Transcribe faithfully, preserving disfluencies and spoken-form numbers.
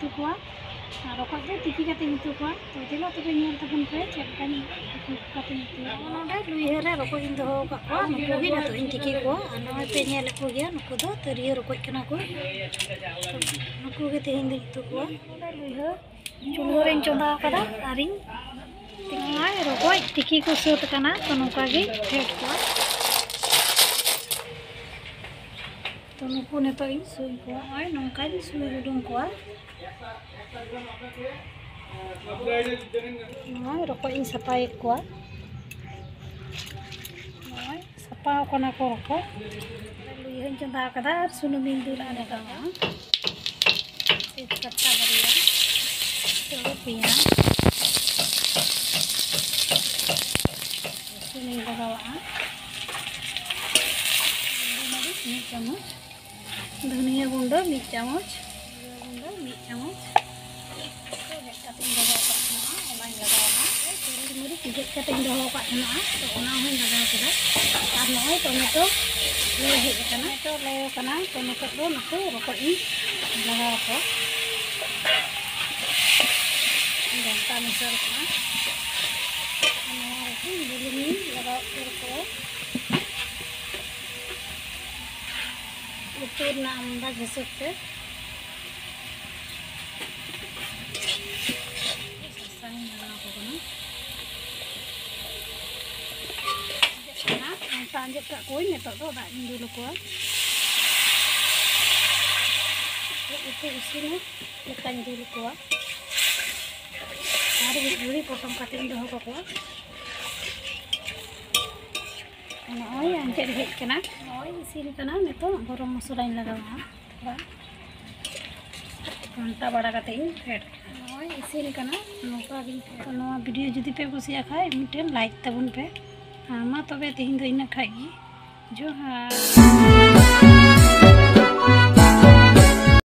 ᱩᱛᱩ ᱠᱚᱣᱟ᱾ ᱟᱨ ᱨᱚᱠᱚᱡ ᱫᱚ ᱛᱤᱠᱤ ᱠᱟᱛᱮᱧ ᱩᱛᱩ ᱠᱚᱣᱟ᱾ ᱛᱚ ᱫᱮᱞᱟ ᱛᱚᱵᱮ ᱧᱮᱞ ᱛᱟᱵᱚᱱ ᱯᱮ ᱪᱮᱫ ᱞᱮᱠᱟᱧ ᱩᱛᱩ ᱠᱟᱛᱮᱧ ᱩᱛᱩᱭᱟ᱾ ᱱᱚᱰᱮ ᱞᱩᱭᱦᱟᱹ ᱨᱮ ᱨᱚᱠᱚᱡ ᱤᱧ ᱫᱚᱦᱚ ᱟᱠᱟᱫ ᱠᱚᱣᱟ, ᱱᱩᱠᱩ ᱜᱮ ᱱᱤᱛᱚᱜ ᱤᱧ ᱛᱤᱠᱤ ᱠᱚᱣᱟ᱾ ᱟᱨ ᱱᱚᱜᱼᱚᱭ ᱯᱮ ᱧᱮᱞᱮᱫ ᱠᱚᱜᱮᱭᱟ, ᱱᱩᱠᱩ ᱫᱚ ᱛᱟᱹᱨᱭᱟᱹ ᱨᱚᱠᱚᱡ ᱠᱟᱱᱟ ᱠᱚ᱾ ᱛᱚ ᱱᱩᱠᱩ ᱜᱮ ᱛᱮᱦᱮᱧ ᱫᱚᱧ ᱩᱛᱩ ᱠᱚᱣᱟ᱾ ᱱᱚᱰᱮ ᱞᱩᱭᱦᱟᱹ ᱪᱩᱞᱦᱟᱹ ᱨᱮᱧ ᱪᱚᱸᱫᱟ ᱟᱠᱟᱫᱟ ᱟᱨᱤᱧ ᱱᱚᱜᱼᱚᱭ ᱨᱚᱠᱚᱡ ᱛᱤᱠᱤ ᱠᱚ ᱥᱟᱹᱛ ᱟᱠᱟᱱᱟ, ᱛᱚ ᱱᱚᱝᱠᱟ ᱜᱮ ᱯᱷᱮᱰ ᱠᱚᱣᱟ᱾ ᱛᱚ ᱱᱩᱠᱩ ᱱᱤᱛᱚᱜ ᱤᱧ ᱥᱩᱭ ᱠᱚᱣᱟ, ᱱᱚᱜᱼᱚᱭ ᱱᱚᱝᱠᱟᱧ ᱥᱩᱭ ᱦᱩᱰᱩᱝ ᱠᱚᱣᱟ᱾ ᱱᱚᱜᱼᱚᱭ ᱨᱚᱠᱚᱡ ᱤᱧ ᱥᱟᱯᱷᱟᱭᱮᱫ ᱠᱚᱣᱟ᱾ ᱱᱚᱜᱼᱚᱭ ᱥᱟᱯᱷᱟ ᱠᱟᱱᱟ ᱠᱚ ᱨᱚᱠᱚᱡ᱾ ᱞᱩᱭᱦᱟᱹᱧ ᱪᱚᱸᱫᱟ ᱟᱠᱟᱫᱟ ᱟᱨ ᱥᱩᱱᱩᱢᱤᱧ ᱫᱩᱞ ᱟᱠᱟᱫᱟ᱾ ᱛᱮᱡᱽ ᱯᱟᱛᱟ ᱵᱟᱨᱭᱟ, ᱪᱚᱲᱚ ᱯᱮᱸᱭᱟᱡᱽ, ᱨᱟᱹᱥᱩᱱᱤᱧ ᱞᱟᱜᱟᱣᱟᱜᱼᱟ, ᱜᱩᱸᱰᱟᱹ ᱢᱟᱹᱨᱤᱪ ᱢᱤᱫ ᱪᱟᱢᱚᱪ, ᱫᱷᱩᱱᱤᱭᱟᱹ ᱜᱩᱸᱰᱟᱹ ᱢᱤᱫ ᱪᱟᱢᱚᱪ, ᱡᱤᱨᱟᱹ ᱜᱩᱸᱰᱟᱹ ᱢᱤᱫ ᱪᱟᱢᱚᱪ᱾ ᱛᱚ ᱜᱮᱫ ᱠᱟᱛᱮᱧ ᱫᱚᱦᱚ ᱟᱠᱟᱫ ᱛᱟᱦᱮᱱᱟ, ᱚᱱᱟᱧ ᱞᱟᱜᱟᱣ ᱮᱫᱟ᱾ ᱯᱮᱸᱭᱟᱡᱽ ᱢᱟᱹᱨᱤᱪ ᱜᱮᱫ ᱠᱟᱛᱮᱧ ᱫᱚᱦᱚ ᱟᱠᱟᱫ ᱛᱟᱦᱮᱱᱟ, ᱛᱚ ᱚᱱᱟ ᱦᱚᱸᱧ ᱞᱟᱜᱟᱣ ᱠᱮᱫᱟ᱾ ᱟᱨ ᱱᱚᱜᱼᱚᱭ ᱴᱚᱢᱮᱴᱳ ᱞᱮ ᱦᱮᱡ ᱟᱠᱟᱱᱟ, ᱴᱚᱢᱮᱴᱳ ᱞᱮ ᱠᱟᱱᱟ᱾ ᱛᱚ ᱱᱤᱛᱚᱜ ᱫᱚ ᱱᱩᱠᱩ ᱨᱚᱠᱚᱡ ᱤᱧ ᱞᱟᱜᱟᱣ ᱟᱠᱚᱣᱟ, ᱜᱷᱟᱱᱴᱟ ᱢᱮᱥᱟ ᱠᱟᱜᱼᱟ᱾ ᱱᱚᱣᱟ ᱨᱮᱜᱮ ᱵᱩᱞᱩᱝ ᱤᱧ ᱞᱟᱜᱟᱣ ᱩᱛᱟᱹᱨ ᱠᱚᱣᱟ᱾ ᱩᱛᱩ ᱨᱮᱱᱟᱜ ᱟᱱᱫᱟᱡᱽ ᱦᱤᱥᱟᱹᱵ ᱛᱮ ᱥᱟᱥᱟᱝ ᱤᱧ ᱞᱟᱜᱟᱣ ᱟᱠᱚ ᱠᱟᱱᱟ᱾ ᱟᱸᱡᱮᱫ ᱠᱟᱱᱟ, ᱚᱱᱠᱟ ᱟᱸᱡᱮᱫ ᱠᱟᱜ ᱠᱚᱣᱟᱧ᱾ ᱱᱤᱛᱚᱜ ᱫᱚ ᱫᱟᱜ ᱤᱧ ᱫᱩᱞ ᱟᱠᱚᱣᱟ᱾ ᱩᱛᱩ ᱤᱥᱤᱱ ᱞᱮᱠᱟᱧ ᱫᱩᱞ ᱟᱠᱚᱣᱟ᱾ ᱟᱨ ᱢᱤᱫ ᱜᱷᱟᱹᱲᱤ ᱯᱚᱴᱚᱢ ᱠᱟᱛᱮᱧ ᱫᱚᱦᱚ ᱠᱟᱠᱚᱣᱟ᱾ ᱱᱚᱜᱼᱚᱭ ᱟᱸᱡᱮᱫ ᱦᱮᱡ ᱠᱟᱱᱟ, ᱱᱚᱜᱼᱚᱭ ᱤᱥᱤᱱ ᱠᱟᱱᱟ᱾ ᱱᱤᱛᱚᱜ ᱜᱚᱨᱚᱢ ᱢᱚᱥᱞᱟᱧ ᱞᱟᱜᱟᱣᱟ ᱛᱷᱚᱲᱟ, ᱜᱷᱟᱱᱴᱟ ᱵᱟᱲᱟ ᱠᱟᱛᱮ ᱤᱧ ᱯᱷᱮᱰ ᱠᱟᱜᱼᱟ᱾ ᱱᱚᱜᱼᱚᱭ ᱤᱥᱤᱱ ᱠᱟᱱᱟ, ᱱᱚᱝᱠᱟ ᱜᱤᱧ ᱯᱷᱮᱰ᱾ ᱛᱚ ᱱᱚᱣᱟ ᱵᱷᱤᱰᱤᱭᱳ ᱡᱩᱫᱤ ᱯᱮ ᱠᱩᱥᱤᱭᱟᱜ ᱠᱷᱟᱡ ᱢᱤᱫᱴᱮᱱ ᱞᱟᱭᱤᱠ ᱛᱟᱵᱚᱱ ᱯᱮ᱾ ᱟᱨ ᱢᱟ ᱛᱚᱵᱮ ᱛᱮᱦᱮᱧ ᱫᱚ ᱤᱱᱟᱹᱜ ᱠᱷᱟᱡ ᱜᱮ, ᱡᱚᱦᱟᱨ᱾